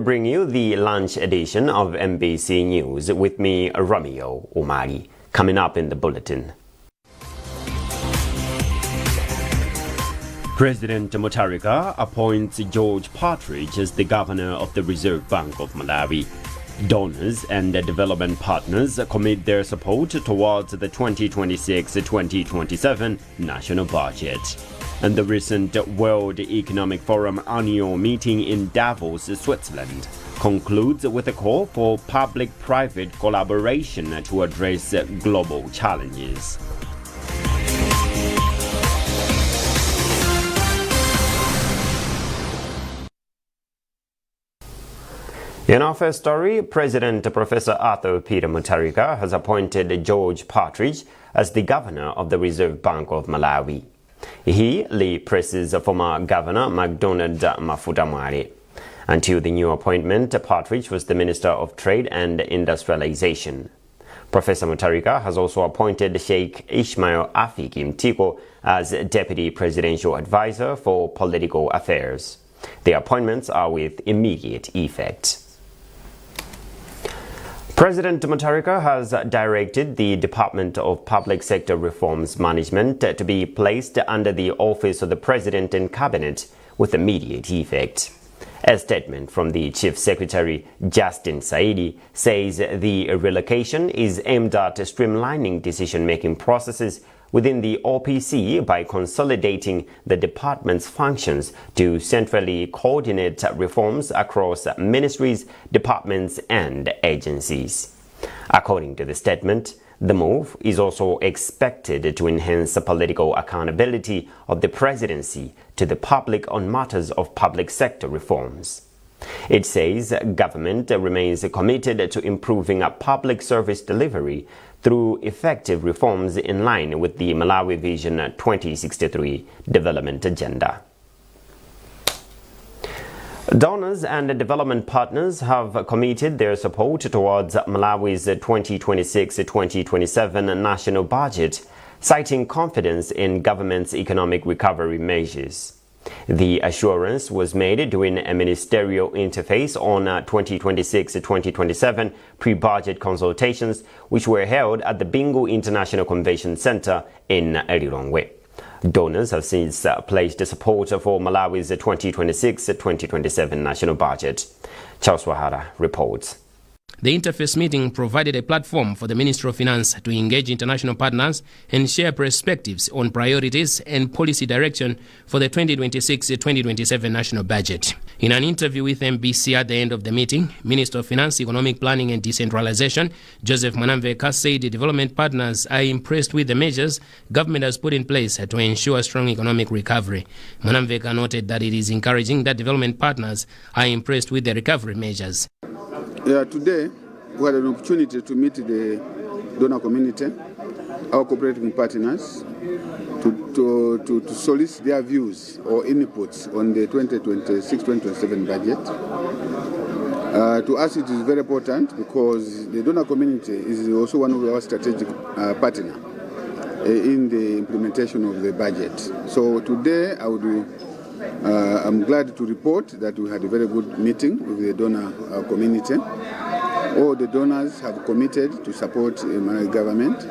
bring you the lunch edition of MBC News with me, Romeo Omari. Coming up in the bulletin. President Mutharika appoints George Partridge as the governor of the Reserve Bank of Malawi. Donors and development partners commit their support towards the 2026-2027 national budget. And the recent World Economic Forum annual meeting in Davos, Switzerland, concludes with a call for public-private collaboration to address global challenges. In our first story, President Professor Arthur Peter Mutharika has appointed George Partridge as the governor of the Reserve Bank of Malawi. He replaces former Governor MacDonald Mafutamware. Until the new appointment, Partridge was the Minister of Trade and Industrialization. Professor Mutharika has also appointed Sheikh Ismail Afiki Mtiko as Deputy Presidential Advisor for Political Affairs. The appointments are with immediate effect. President Mutharika has directed the Department of Public Sector Reforms Management to be placed under the Office of the President and Cabinet with immediate effect. A statement from the Chief Secretary, Justin Saidi, says the relocation is aimed at streamlining decision-making processes within the OPC by consolidating the department's functions to centrally coordinate reforms across ministries, departments, and agencies. According to the statement, the move is also expected to enhance the political accountability of the presidency to the public on matters of public sector reforms. It says government remains committed to improving public service delivery through effective reforms in line with the Malawi Vision 2063 development agenda. Donors and development partners have committed their support towards Malawi's 2026-2027 national budget, citing confidence in government's economic recovery measures. The assurance was made during a ministerial interface on 2026-2027 pre-budget consultations, which were held at the Bingu International Convention Center in Lilongwe. Donors have since pledged support for Malawi's 2026-2027 national budget. Charles Wahara reports. The interface meeting provided a platform for the Ministry of Finance to engage international partners and share perspectives on priorities and policy direction for the 2026-2027 national budget. In an interview with MBC at the end of the meeting, Minister of Finance, Economic Planning and Decentralization, Joseph Mwanamveka, said the development partners are impressed with the measures government has put in place to ensure strong economic recovery. Mwanamveka noted that it is encouraging that development partners are impressed with the recovery measures. Today, we had an opportunity to meet the donor community, our cooperating partners, to solicit their views or inputs on the 2026-2027 budget. To us, it is very important because the donor community is also one of our strategic partners in the implementation of the budget. So today, I'm glad to report that we had a very good meeting with the donor community. All the donors have committed to support the Malawi government,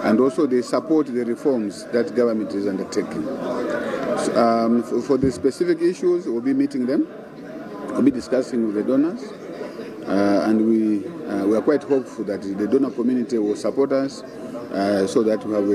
and also they support the reforms that government is undertaking. For the specific issues, we'll be meeting them, we'll be discussing with the donors, and we are quite hopeful that the donor community will support us so that we have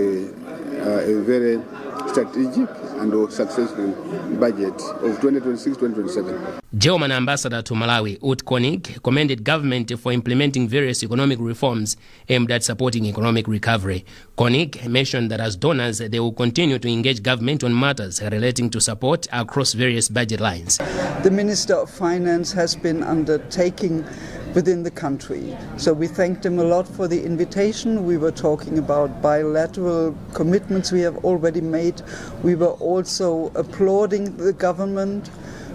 a very strategic and successful budget of 2026-2027. German Ambassador to Malawi, Ut Koenig, commended government for implementing various economic reforms aimed at supporting economic recovery. Koenig mentioned that as donors, they will continue to engage government on matters relating to support across various budget lines. The Minister of Finance has been undertaking within the country. So we thanked him a lot for the invitation. We were talking about bilateral commitments we have already made. We were also applauding the government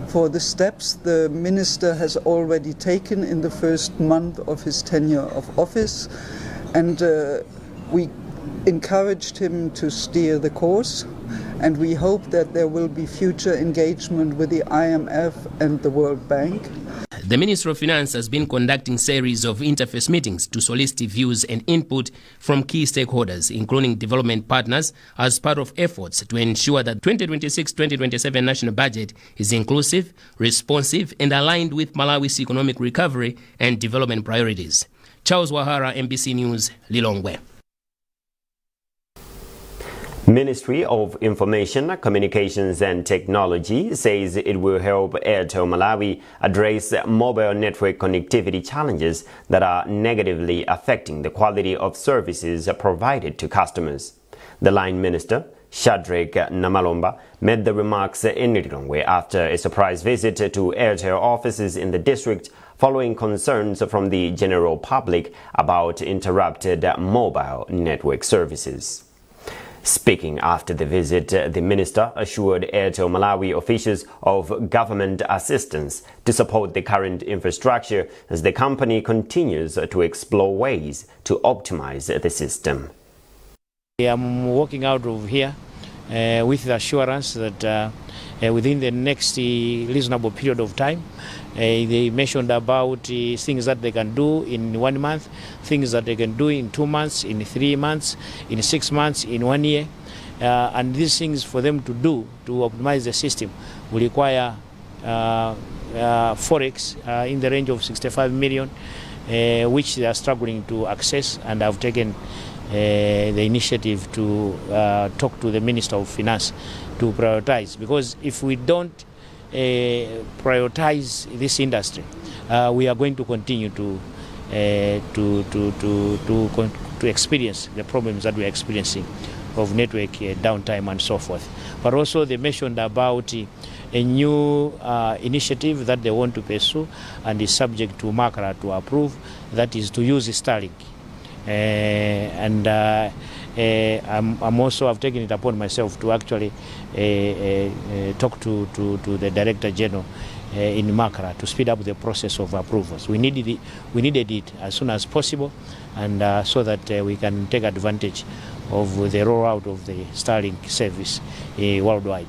for the steps the minister has already taken in the first month of his tenure of office. And we encouraged him to steer the course. And we hope that there will be future engagement with the IMF and the World Bank. The Ministry of Finance has been conducting series of interface meetings to solicit views and input from key stakeholders, including development partners, as part of efforts to ensure that 2026-2027 national budget is inclusive, responsive, and aligned with Malawi's economic recovery and development priorities. Charles Wahara, MBC News, Lilongwe. Ministry of Information, Communications and Technology says it will help Airtel Malawi address mobile network connectivity challenges that are negatively affecting the quality of services provided to customers. The line minister, Shadrack Namalomba, made the remarks in Lilongwe after a surprise visit to Airtel offices in the district following concerns from the general public about interrupted mobile network services. Speaking after the visit, the minister assured Airtel Malawi officials of government assistance to support the current infrastructure as the company continues to explore ways to optimize the system. I'm walking out of here with the assurance that within the next reasonable period of time, they mentioned about things that they can do in 1 month, things that they can do in 2 months, in 3 months, in 6 months, in 1 year. And these things for them to do, to optimize the system, will require forex in the range of 65 million, which they are struggling to access, and have taken the initiative to talk to the Minister of Finance to prioritize. Because if we don't prioritize this industry, we are going to continue to experience the problems that we are experiencing of network downtime and so forth. But also they mentioned about a new initiative that they want to pursue and is subject to Makara to approve, that is to use Starlink. I'm also have taken it upon myself to actually talk to the Director General in Makara to speed up the process of approvals. We needed it as soon as possible, and so that we can take advantage of the rollout of the Starlink service worldwide.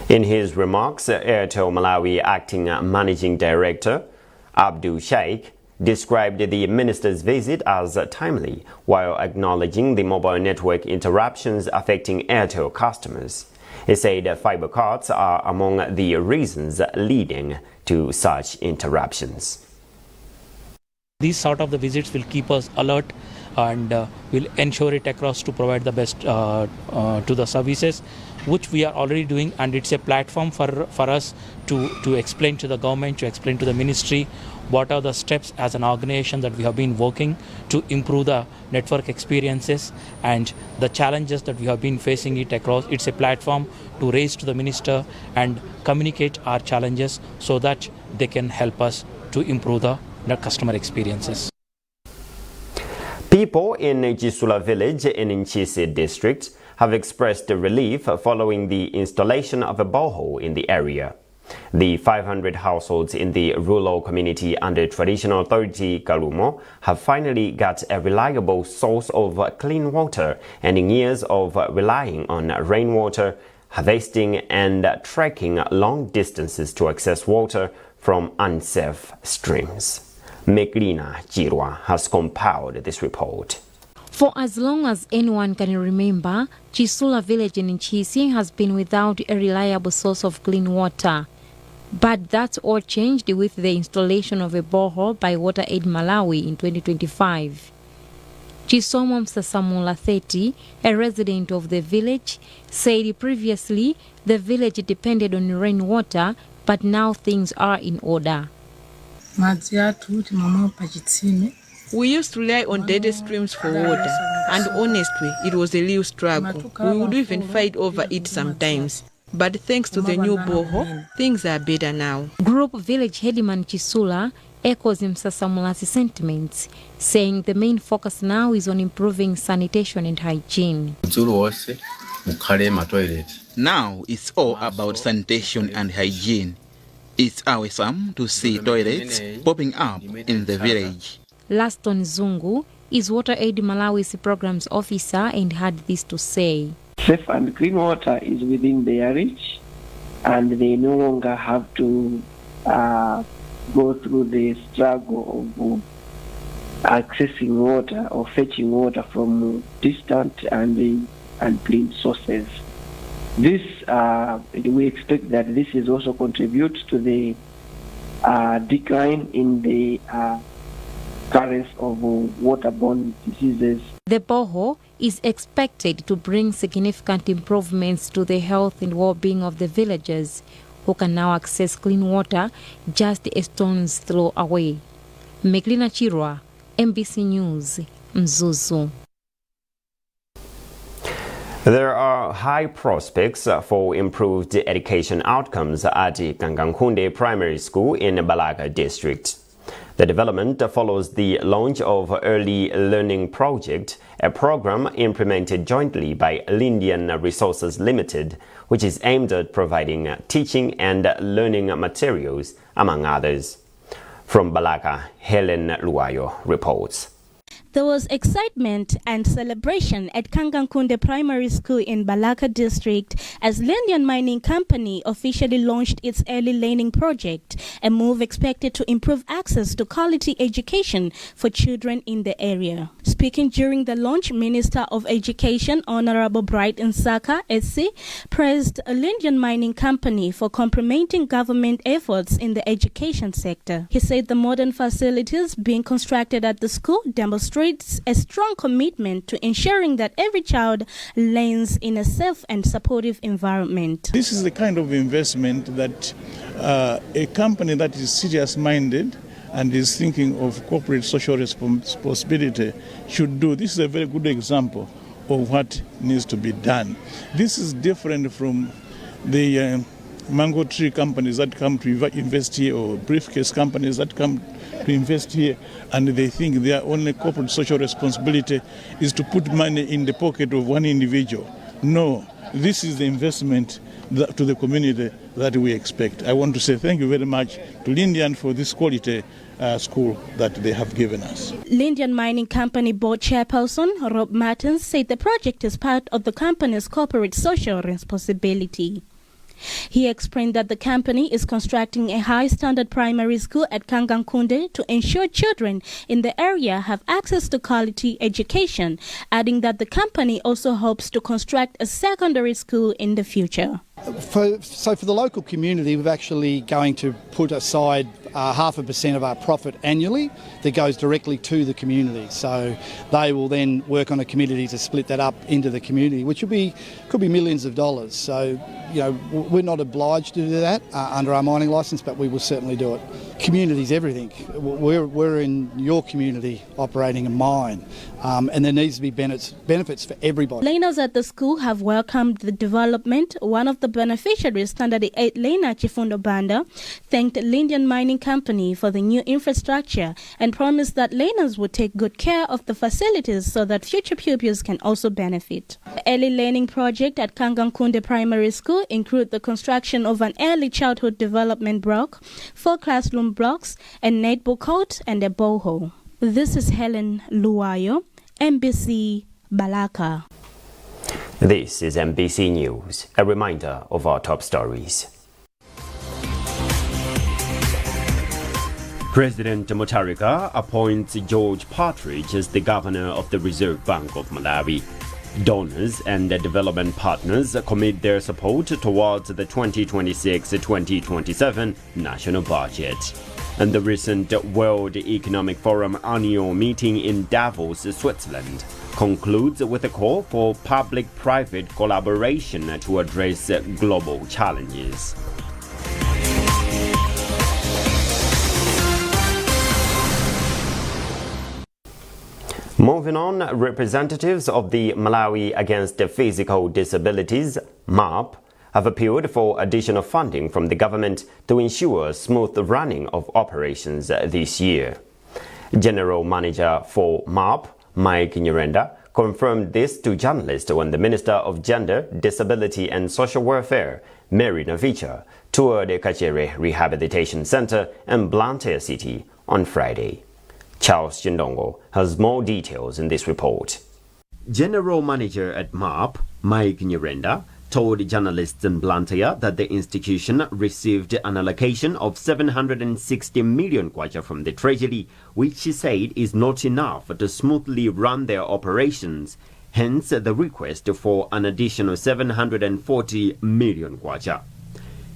In his remarks, Airtel Malawi Acting Managing Director Abdul Sheikh described the minister's visit as timely, while acknowledging the mobile network interruptions affecting Airtel customers. He said fiber cuts are among the reasons leading to such interruptions. These sort of the visits will keep us alert and will ensure it across to provide the best to the services, which we are already doing, and it's a platform for us to explain to the government, to explain to the ministry what are the steps as an organization that we have been working to improve the network experiences and the challenges that we have been facing it across. It's a platform to raise to the minister and communicate our challenges so that they can help us to improve the customer experiences. People in Jisula village in Nkhani district have expressed relief following the installation of a borehole in the area. The 500 households in the rural community under Traditional Authority Kalumo have finally got a reliable source of clean water, ending years of relying on rainwater, harvesting and trekking long distances to access water from unsafe streams. Meklina Jirwa has compiled this report. For as long as anyone can remember, Jisula village in Nkhani has been without a reliable source of clean water. But that's all changed with the installation of a borehole by WaterAid Malawi in 2025. Chisomo Msasamula 30, a resident of the village, said previously the village depended on rainwater, but now things are in order. We used to rely on dead streams for water, and honestly, it was a real struggle. We would even fight over it sometimes. But thanks to the new borehole, things are better now. Group village headman Chisula echoes Msasamula's sentiments, saying the main focus now is on improving sanitation and hygiene. Now it's all about sanitation and hygiene. It's awesome to see toilets popping up in the village. Laston Zungu is WaterAid Malawi's programs officer and had this to say. Safe and clean water is within their reach, and they no longer have to go through the struggle of accessing water or fetching water from distant and clean sources. This, we expect that this is also contribute to the decline in the occurrence of waterborne diseases. The borehole is expected to bring significant improvements to the health and well-being of the villagers, who can now access clean water just a stone's throw away. Meglina Chirwa, MBC News, Mzuzu. There are high prospects for improved education outcomes at Kangankunde Primary School in Balaka District. The development follows the launch of Early Learning Project, a program implemented jointly by Lindian Resources Limited, which is aimed at providing teaching and learning materials, among others. From Balaka, Helen Luayo reports. There was excitement and celebration at Kangankunde Primary School in Balaka District as Lindian Mining Company officially launched its early learning project, a move expected to improve access to quality education for children in the area. Speaking during the launch, Minister of Education Honorable Bright Nsaka SC praised Lindian Mining Company for complementing government efforts in the education sector. He said the modern facilities being constructed at the school demonstrate a strong commitment to ensuring that every child learns in a safe and supportive environment. This is the kind of investment that a company that is serious-minded and is thinking of corporate social responsibility should do. This is a very good example of what needs to be done. This is different from the mango tree companies that come to invest here, or briefcase companies that come to invest here, and they think their only corporate social responsibility is to put money in the pocket of one individual. No, this is the investment to the community that we expect. I want to say thank you very much to Lindian for this quality school that they have given us. Lindian Mining Company Board Chairperson Rob Martins said the project is part of the company's corporate social responsibility. He explained that the company is constructing a high-standard primary school at Kangankunde to ensure children in the area have access to quality education, adding that the company also hopes to construct a secondary school in the future. For the local community, we're actually going to put aside 0.5% of our profit annually that goes directly to the community. So they will then work on a committee to split that up into the community, which could be millions of dollars. So, you know, we're not obliged to do that under our mining licence, but we will certainly do it. Community's everything. We're in your community operating a mine, and there needs to be benefits for everybody. Learners at the school have welcomed the development. One of the beneficiaries, Standard 8 learner Chifundo Banda, thanked Lindian Mining Company for the new infrastructure and promised that learners would take good care of the facilities so that future pupils can also benefit. The early learning project at Kangankunde Primary School includes the construction of an early childhood development block, 4 classroom blocks, a netball court, and a borehole. This is Helen Luayo, MBC Balaka. This is MBC News. A reminder of our top stories. President Mutharika appoints George Partridge as the governor of the Reserve Bank of Malawi. Donors and development partners commit their support towards the 2026-2027 national budget. And the recent World Economic Forum annual meeting in Davos, Switzerland, concludes with a call for public-private collaboration to address global challenges. Moving on, representatives of the Malawi Against Physical Disabilities, MAP, have appealed for additional funding from the government to ensure smooth running of operations this year. General Manager for MAP, Mike Nyirenda, confirmed this to journalists when the Minister of Gender, Disability and Social Welfare, Mary Navicha, toured the Kachere Rehabilitation Center in Blantyre City on Friday. Charles Chindongo has more details in this report. General Manager at MAP, Mike Nyirenda, told journalists in Blantyre that the institution received an allocation of 760 million kwacha from the Treasury, which she said is not enough to smoothly run their operations. Hence, the request for an additional 740 million kwacha.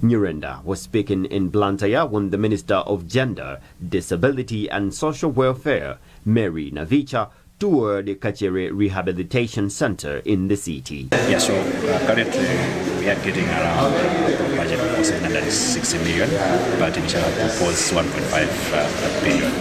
Nyirenda was speaking in Blantyre when the Minister of Gender, Disability and Social Welfare, Mary Navicha, toured the Kachere Rehabilitation Center in the city. Yes, so currently we are getting around a budget of 760 million, but initially proposed 1.5 billion.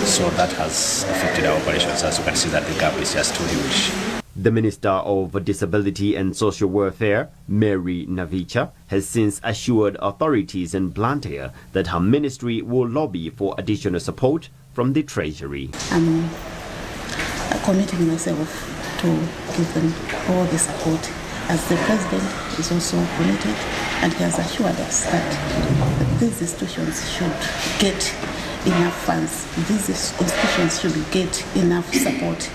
So that has affected our operations. As you can see, that the gap is just too huge. The Minister of Disability and Social Welfare, Mary Navicha, has since assured authorities in Blantyre that her ministry will lobby for additional support from the Treasury. I'm committing myself to give them all the support, as the President is also committed, and he has assured us that these institutions should get enough funds, these institutions should get enough support.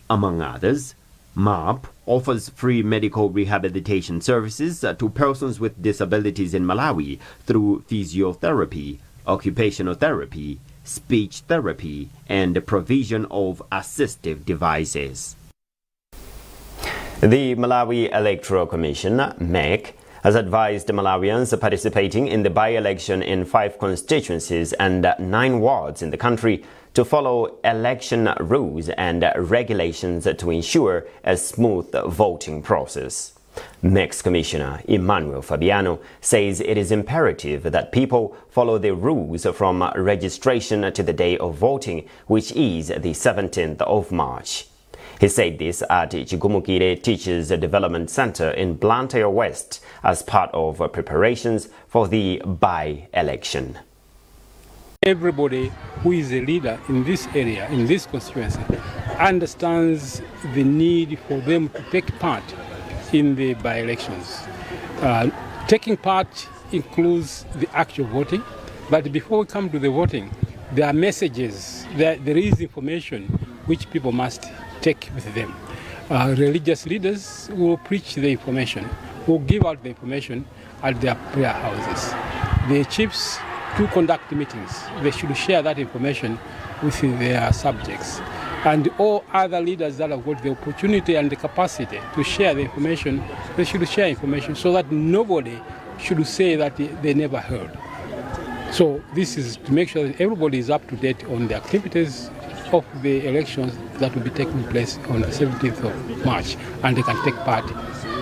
Among others, MAP offers free medical rehabilitation services to persons with disabilities in Malawi through physiotherapy, occupational therapy, speech therapy, and the provision of assistive devices. The Malawi Electoral Commission, MEC, has advised Malawians participating in the by-election in 5 constituencies and 9 wards in the country to follow election rules and regulations to ensure a smooth voting process. MEC's Commissioner Emmanuel Fabiano says it is imperative that people follow the rules from registration to the day of voting, which is the 17th of March. He said this at Chigumukire Teachers Development Center in Blantyre West as part of preparations for the by-election. Everybody who is a leader in this area, in this constituency, understands the need for them to take part in the by-elections. Taking part includes the actual voting, but before we come to the voting, there are messages, there is information which people must take with them. Religious leaders will preach the information, will give out the information at their prayer houses. The chiefs to conduct meetings, they should share that information with their subjects. And all other leaders that have got the opportunity and the capacity to share the information, they should share information so that nobody should say that they never heard. So this is to make sure that everybody is up to date on the activities of the elections that will be taking place on the 17th of March, and they can take part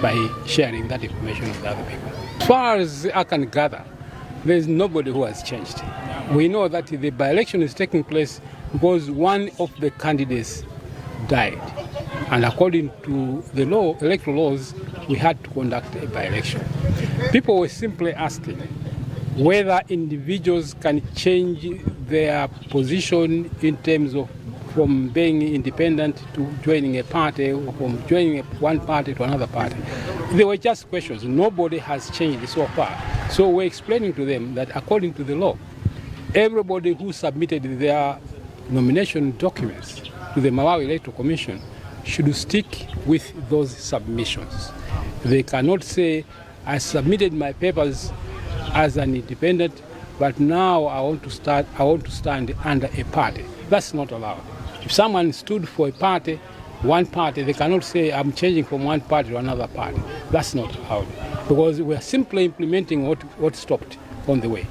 by sharing that information with other people. As far as I can gather, there is nobody who has changed. We know that the by-election is taking place because one of the candidates died. And according to the law, electoral laws, we had to conduct a by-election. People were simply asking whether individuals can change their position in terms of from being independent to joining a party, or from joining one party to another party. They were just questions. Nobody has changed so far. So we're explaining to them that according to the law, everybody who submitted their nomination documents to the Malawi Electoral Commission should stick with those submissions. They cannot say, I submitted my papers as an independent, but now I want to stand under a party. That's not allowed. If someone stood for a party, one party, they cannot say, I'm changing from one party to another party. That's not allowed, because we are simply implementing what stopped on the way.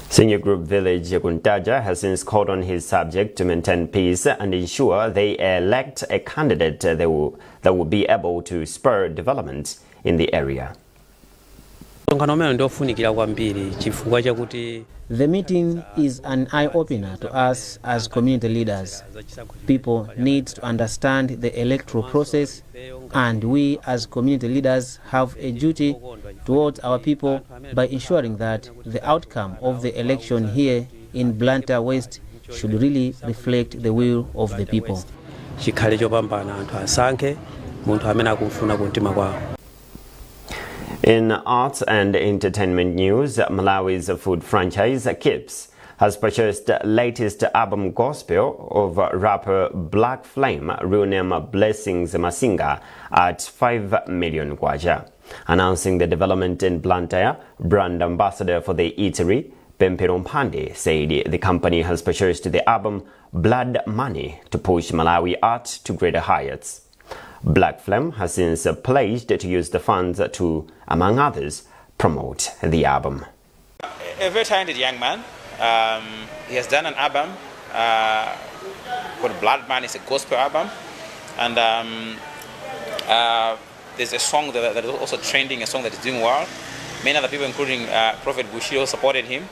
Senior Group Village Kuntaja has since called on his subject to maintain peace and ensure they elect a candidate that will be able to spur development in the area. The meeting is an eye-opener to us as community leaders. People need to understand the electoral process, and we as community leaders have a duty towards our people by ensuring that the outcome of the election here in Blantyre West should really reflect the will of the people. In arts and entertainment news, Malawi's food franchise KIPS has purchased the latest album gospel of rapper Black Flame, real name Blessings Masinga, at 5 million kwacha. Announcing the development in Blantyre, brand ambassador for the eatery, Pemperon Pande, said the company has purchased the album Blood Money to push Malawi art to greater heights. Black Flame has since pledged to use the funds to, among others, promote the album. A very talented young man. He has done an album called Blood Money. It's a gospel album, and there's a song that is also trending, a song that is doing well. Many other people, including Prophet Bushiro, supported him,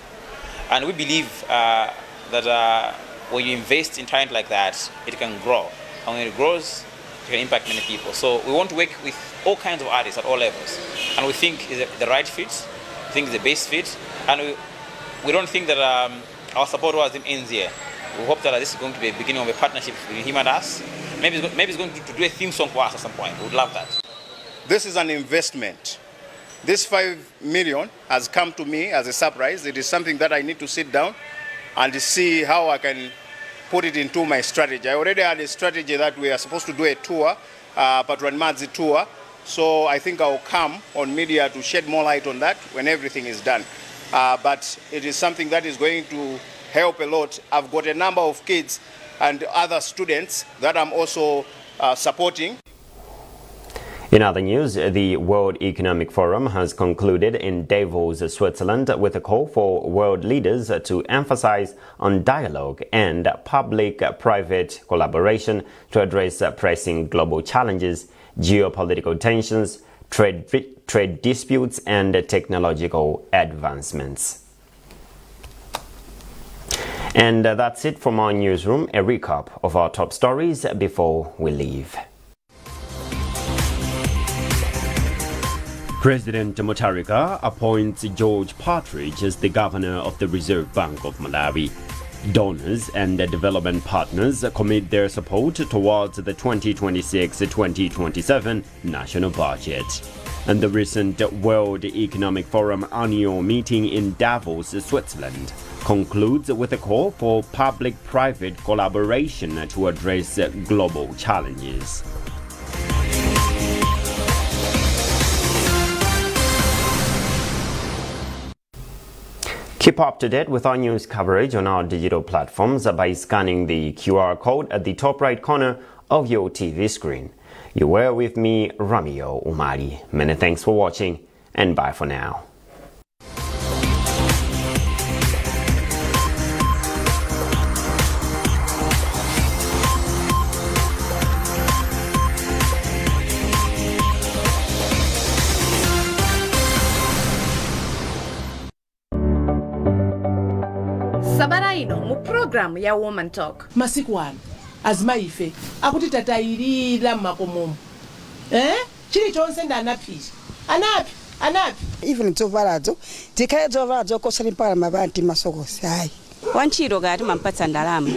and we believe that when you invest in talent like that, it can grow, and when it grows, it can impact many people. So we want to work with all kinds of artists at all levels, and we think is the right fit. We think it's the best fit, and we don't think that our support was in ends here. We hope that this is going to be a beginning of a partnership between him and us. Maybe it's going to do a theme song for us at some point. We would love that. This is an investment. This 5 million has come to me as a surprise. It is something that I need to sit down and see how I can put it into my strategy. I already had a strategy that we are supposed to do a tour, Patron Madzi tour. So I think I'll come on media to shed more light on that when everything is done. But it is something that is going to help a lot. I've got a number of kids and other students that I'm also supporting. In other news, the World Economic Forum has concluded in Davos, Switzerland, with a call for world leaders to emphasize on dialogue and public-private collaboration to address pressing global challenges, geopolitical tensions, trade disputes, and technological advancements. And that's it from our newsroom. A recap of our top stories before we leave. President Mutharika appoints George Partridge as the governor of the Reserve Bank of Malawi. Donors and development partners commit their support towards the 2026-2027 national budget. And the recent World Economic Forum annual meeting in Davos, Switzerland, concludes with a call for public-private collaboration to address global challenges. Keep up to date with our news coverage on our digital platforms by scanning the QR code at the top right corner of your TV screen. You were with me, Ramio Umari. Many thanks for watching, and bye for now. Sabara ino mu program ya Woman Talk. Masiku ano azima ife akuti tatayirira makomomo. Chiri chonse ndanaphisi. Anapi. Even dzovaradzo tikaya dzovaradzo kosari mpara mavanti masokosi hai. Wanchiro gati mampatsa ndalama.